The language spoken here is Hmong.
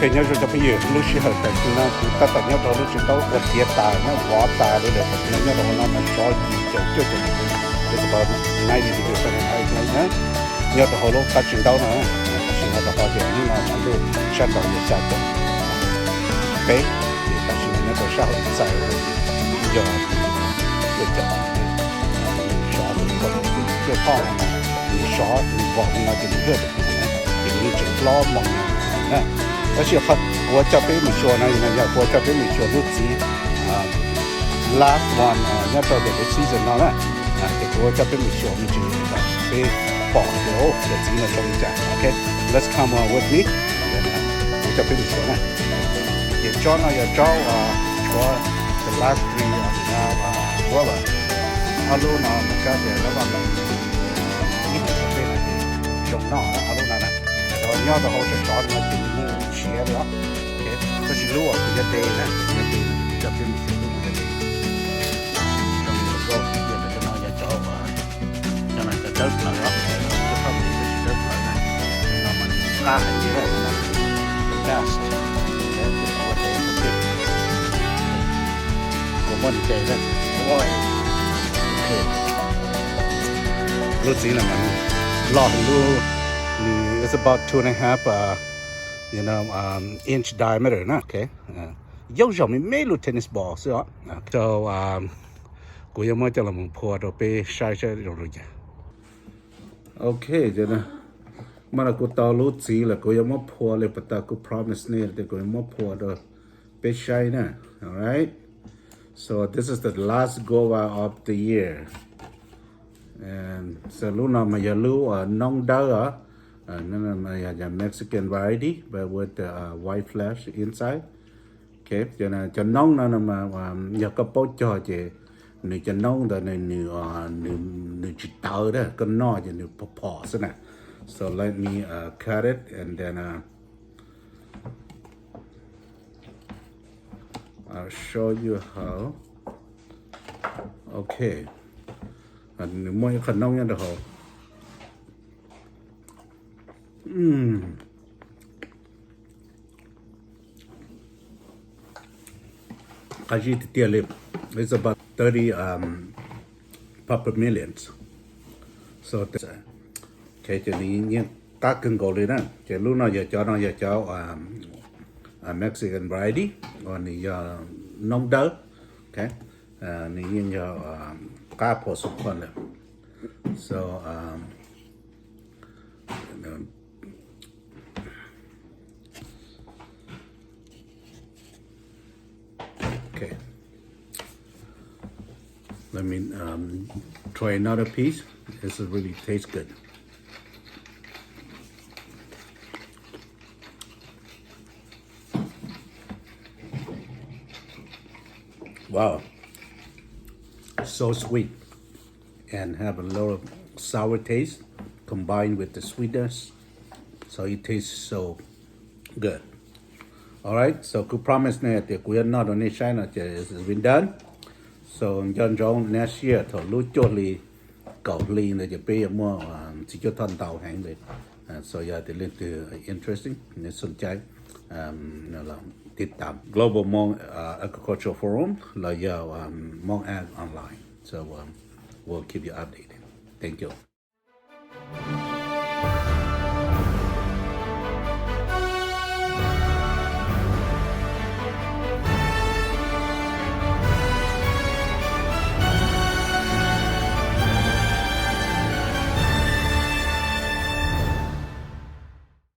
Nyob zoo cov phooj ywg, lub sij hawm tam sim no kuv tab tom nyob rau lub tsev ntaub ua tiav tas, nyob vov tas li lawm. Tam sim no nyob rau hauv no mas sov yim caum cuaj caum, it's about ninety degrees Fahrenheit na. Nyob rau hauv lub qab tsev ntaub no, tam sim no rau qhov tias hnub no mas ntuj sab nraud yog xya caum peb, ces tam sim no nyob rau sab hauv ib txais yog cuaj caum, sov cuaj caum, cuaj caum no, nws sov nws vov li no ces nws luaj rau kuv na, ces nws yeej tseem hlob mos na. Tab sis kuv yuav coj peb mus xyuas no, yog kuv yuav coj peb mus xyuas lub txiv last one nyob rau ntawm lub season no na, ces kuv yuav coj peb mus xyuas me ntsis kom peb pom tias cov txiv no zoo li cas. Ok, let's come on with me, kuv coj peb mus xyuas na. Ces tsob no yog tsob tshuav the last three guava, ob lub no mas kab tias lab vaj mees ib tug cov peb no ces zoo noj ob lub no na. Nyob rau hauv sov sov no ces nws siav li os. Tab sis lub uas kuv yuav de na, kuv yuav de no kuv coj peb mus xyuas lub kuv yuav de. Zoo li lub tias no yog cov, cov no cov dawb plawv os, cov txhob mus tab sis dawb plawv na. No mas qab heev li na, best. Kuv muab nws de na. Lub txiv no mas loj heev li, nws it's about two and a half, you know, inch diameter na. Ok, yooj yim me me lub tennis ball xwb os. So kuv yuav muab coj los mus phua rau peb saib saib zoo li cas. Ok, mas kuv tau lub txiv lawm, kuv yuav muab phua li pas tas kuv promise nej tias kuv yuav muab phua rau peb saib na. Alright, so this is the last guava of the year. So lub no mas yog lub noob dawb os, yog Mexican variety but with the white flesh inside. Ok, cov noob no mas yog koj paub cog ces nws cov noob ntawd nws tsis tawv, koj noj ces nws phom phom xwb na. So let me cut it and then I'll show you how. Ok, nws muaj ib qho noob nyob rau hauv. Qab zib tiag tiag li, it's about thirty pepper millions. So ces nws yeej qab kawg nkaus li na. Ces lub no yog cov no yog cov Mexican variety uas nws yog noob dawb. Ok, nws yeej yog qab phom xub phuaj lawm. So Okay. Let me um, try another piece. This is really tastes good. Wow. So sweet and have a little sour taste combined with the sweetness. So it tastes so good. Alright, so kuv promise nej tias kuv yuav noj rau nej saib no ces it's been done. So nco ntsoov next year thaum lub cuaj hli kaum hli ntawd ces peb yuav muaj txiv cuab thoj ntau heev li. So yog tias leej twg interesting, nej xom caib tiv tam Global Hmong Agricultural Forum los yog Hmong Ag Online. So we'll keep you updated. Thank you.